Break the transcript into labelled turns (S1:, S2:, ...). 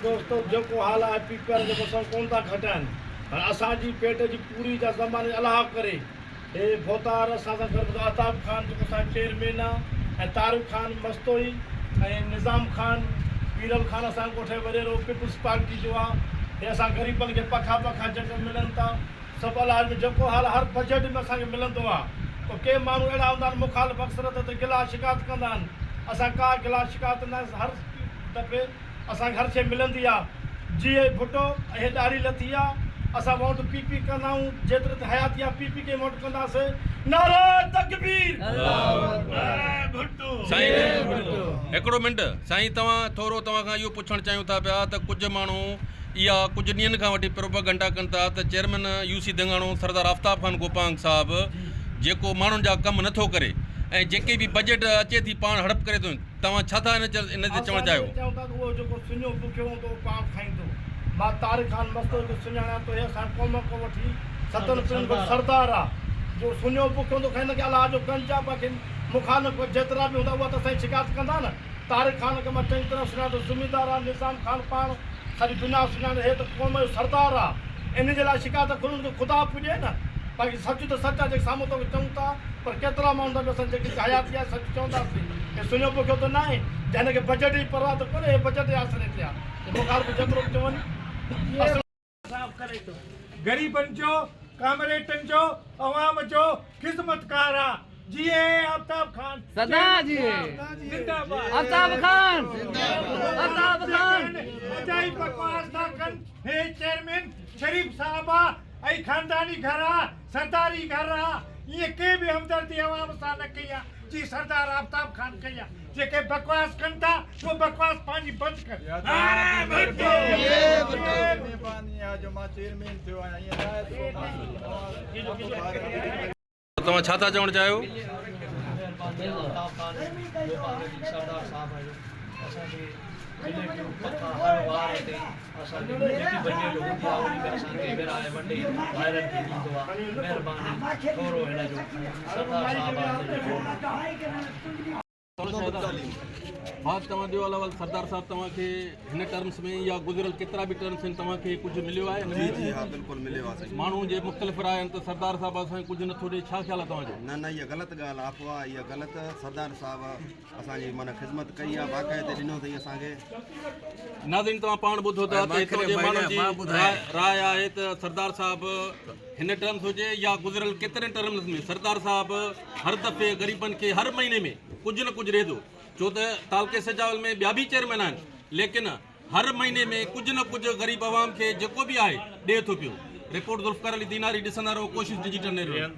S1: دوستو جيڪو حال آهي پي پي آر جيڪو اسان ڪون ٿا گهٽائن پر اسان جي پيٽ جي پوري جا زماني الله ڪري هي ڀوتار اسان سان گڏ آفتاب خان جيڪو اسان جو چيئرمين آ ۽ طارق خان مستوئي ۽ نظام خان پيرل خان اسان جو ڳوٺ جو وڏيرو پيپلز پارٽي جو آ هي اسان غريبن کي پکا پکا جيڪو ملن ٿا سڀ الله ۾ جيڪو حال هر بجيٽ ۾ اسان کي ملندو آ پوء ڪي ماڻهو اهڙا هوندا آهن مخالف اڪثريت ته گلا شڪايت ڪندا آهن اسان ڪا گلا شڪايت نه هر دفعي اسان کي هر شيء ملندي آ. جيئي ڀٽو اهي ڏاڙهي لٿي آ. اسان ووٽ پي پي ڪندا آهيون جيتري ته حياتي آ پي پي کي ووٽ ڪنداسي. نعره تڪبير. نعره ڀٽو.
S2: سائين هڪڙو منٽ سائين توهان ٿورو توهان کان اهو پڇڻ چاهيون ٿا پيا ته ڪجهه ماڻهو اها ڪجهه ڏينهن کان وٺي پروپاگنڊا ڪن ٿا ته chairman U C Dangano Sardar Aftab Khan Gopang صاحب جيڪو ماڻهن جا ڪم نٿو ڪري ۽ جيڪي به بجيٽ اچي ٿي پاڻ هڙپ ڪري ٿو توهان ڇا ٿا ان تي چوڻ
S1: اسان
S2: چاهيو؟
S1: اهو چئون ٿا ته اهو جيڪو سڃو بکيو هوندو اهو پاڻ کائيندو. مان طارق خان مستوئي کي سڃاڻان ٿو هي اسان جي قوم کان وٺي ستن پيڙهين کان سردار آ. جو سڃو بکيو هوندو کائيندو کي الله جو گنج آ باقي مخالف جيترا به هوندا اها ته اسان جي شڪايت ڪندا نه. طارق خان کي مان چڱي طرح سڃاڻان ٿو ذميدار آ نظام خان پاڻ سڄي دنيا سڃاڻي هي ته قوم جو سردار آ ان جي لاء شڪايت کڻون ته خدا پڄي نه باقي سچ ته سچ آ جيڪي سامهون توکي چئون ٿا پر ڪيترا ماڻهو ٿا اسان جيڪي حياتي آهي سچ چونداسين هي سڃو بکيو ته ناهي جنهن کي بجيٽ جي پرواهه ته ڪونهي هي بجيٽ جي آسري تي آ هي مخالف جيترو به چون اصل
S3: صاف ڪري ٿو غريبن جو ڪامريٽن جو عوام جو خذمتگار آ جيئي آفتاب خان
S4: سدا جيئي
S3: زنده باد
S4: آفتاب خان آفتاب خان
S3: اجائي بڪواس ٿا ڪن هي چيئرمين شريف صاحب آ ۽ خانداني گهر آ سرداري گهر آ ائين ڪنهن به همدردي عوام سان نه ڪئي آ جي سردار آفتاب خان ڪئي آ جيڪي بڪواس ڪن ٿا اهو بڪواس پنهنجي بند ڪن.
S2: توهان ڇا ٿا چوڻ چاهيو؟
S5: مهرباني آفتاب خان گوپانگ جي سردار صاحب جو اسان کي ملي پيو پکا هر وار تي اسان کي جيڪي بجيٽ هوندي آهي ان ۾ اسان کي ورهائي ونڊي ڀائرن کي ڏيندو آهي مهرباني ٿورو هن جو سردار صاحب آهي جيڪو
S2: ها توهان ڏيو الاول سردار صاحب توهان کي هن ٽرمس ۾ يا گذريل ڪيترا به ٽرمس آهن توهان کي ڪجهه مليو آهي
S6: جي جي ها بلڪل مليو آهي سائين
S2: ماڻهو جي مختلف راء آهن ته سردار صاحب اسان کي ڪجهه نٿو ڏي ڇا خيال آهي توهان جو
S6: نه نه اها غلط ڳالهه آهي افواهه اها غلط سردار صاحب اسان جي معنيٰ خدمت ڪئي آهي باقاعده ڏنو اٿئي اسان کي.
S2: ناظرين توهان پاڻ ٻڌو ٿا ته هتان جي ماڻهن جي راء آهي ته سردار صاحب هن ٽرمس هجي يا گذريل ڪيترن ٽرمس ۾ سردار صاحب هر دفعي غريبن کي هر مهيني ۾ ڪجهه نه ڪجهه ڏي ٿو ڇو ته تعلقي سجاول ۾ ٻيا به چيئرمين آهن ليڪن هر مهيني ۾ ڪجهه نه ڪجهه غريب عوام کي جيڪو به آهي ڏي ٿو پيو رپورٽ ذوالفقار علي ديناري ڏسندا رهو ڪوشش ڊجيٽل نيٽورڪ.